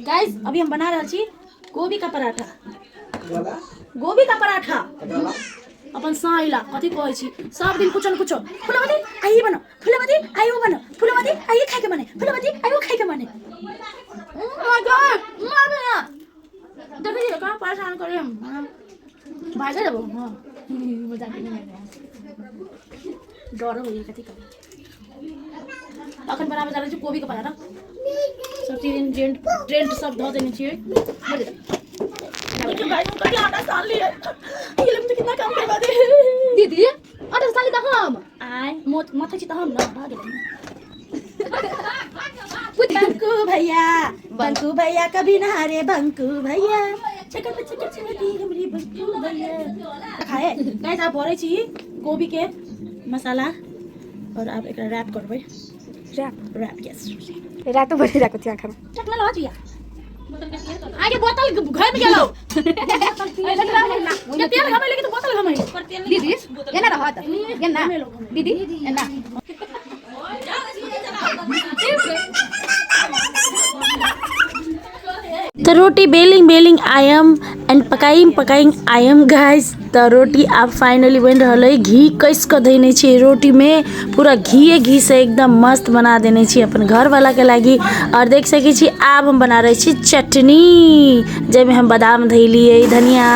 Guys, अभी हम बना रहल छी गोभी का पराठा। गोभी का पराठा अपन साइला कथी कहै छी, सब दिन कुछो न कुछो। फुलवती आई बनो, फुलवती आई वो बनो, फुलवती आई खाए के बने, फुलवती आई वो खाए के बने। ओ my God, मार ना। देखै छी कहाँ परेशान करे हम। भागे देबो। हां, मजाक नहीं है, डर होइए कथी करे। अखन बनाबे जा रहल छी कोबी के पराठा। सब चीज इंग्रेडिएंट ट्रेंट सब धऽ देने छियै। देखियौ भाई, हम कथी आटा सान लियै, ये लोग मुझे कितना काम करवा दे। दीदी, आटा साली तऽ हम आय मोत मथै छी तऽ हम न भऽ गेलै। बंकू भैया, बंकू भैया कभी ना हारे, बंकू भैया चकर पे चकर चलती हमरी बंकू भैया खाए। गाइस, आप भरै छी गोभी के मसाला और आप एकरा रैप करबै। रैप? Wrap, yes. रातो भरि राखो थियो आँखामा। चकना लगा जिया आगे, बोतल घर में गेलो। ये तेल घमे लेकिन बोतल घमे। दीदी, एना रहत एना। दीदी, एना। तऽ रोटी बेलिंग बेलिंग I am and पकाइंग पकाइंग I am. Guys, तऽ रोटी आब फाइनली बनि रहल अइ। घी कसि कऽ धयने छियै रोटीमे, पूरा घीए घीसँ एकदम मस्त बना देने छी अपन घरवलाके लागि। आओर देख सकै छी, आब हम बना रहल छी चटनी, जाहिमे हम बादाम धैलियै, धनिया,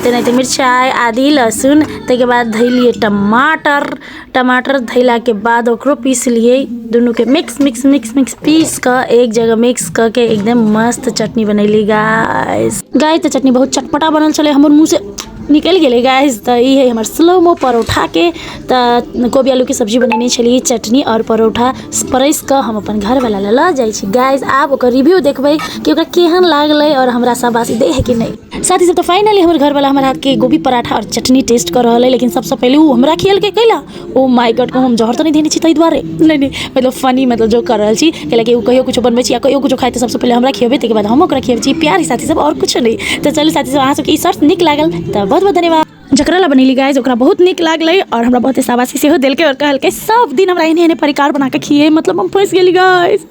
तेनाहिते मिरचाइ, आदि, लहसुन। ताहिके बाद धैलियै टमाटर। टमाटर धैलाके बाद ओकरो पीसलियै, दुनूके मिक्स मिक्स मिक्स मिक्स पीस कऽ एक जगह मिक्स कऽ के एकदम मस्त चटनी बनेली। गाइस, गाइस, तऽ चटनी बहुत चटपटा बनल छलै, हमर मुँहसँ निकलि गेलै। गाइस, तऽ ई है हमर स्लोमो परोठाके। तऽ कोबी आलूके सब्जी बनेने छलियै, चटनी आओर परोठा परसि कऽ हम अपन घरवला लए लऽ जाइ छी। गाइस, आब ओकर रिव्यू देखबै कि ओकरा केहन लागलै आओर हमरा शाबाशी दै है कि नहि। साथी सब, तऽ फाइनली हमर घरवला हमर हाथके गोभी पराठा आओर चटनी टेस्ट कऽ रहल है, लेकिन सबसँ पहिले ओ हमरा खियलकै। कैला? ओ my God, हम जहर तऽ नहि देने छी ताहि दुआरे? नहि नहि, मतलब फनी, मतलब जो कर रहल छी। कैलाकि ओ कहियो कुछो बनबै छी या कहियो कुछो खाइ, तऽ सबसँ पहिले हमरा खियबै, ताहिके बाद हम ओकरा खियबै छी। प्यार है साथी सब, आओर कुछो नहि। तऽ चलू साथी सब, अहाँ सबके ई शर्त नीक लागल तऽ बहुत बहुत धन्यवाद। जकरा ला बनेली गाइस, ओकरा बहुत नीक लागलै आओर हमरा बहुते शाबाशी सेहो देलकै आओर कहलकै सब दिन हमरा एहने एहने परिकार बना कऽ खिए। मतलब हम फँसि गेली गाइस।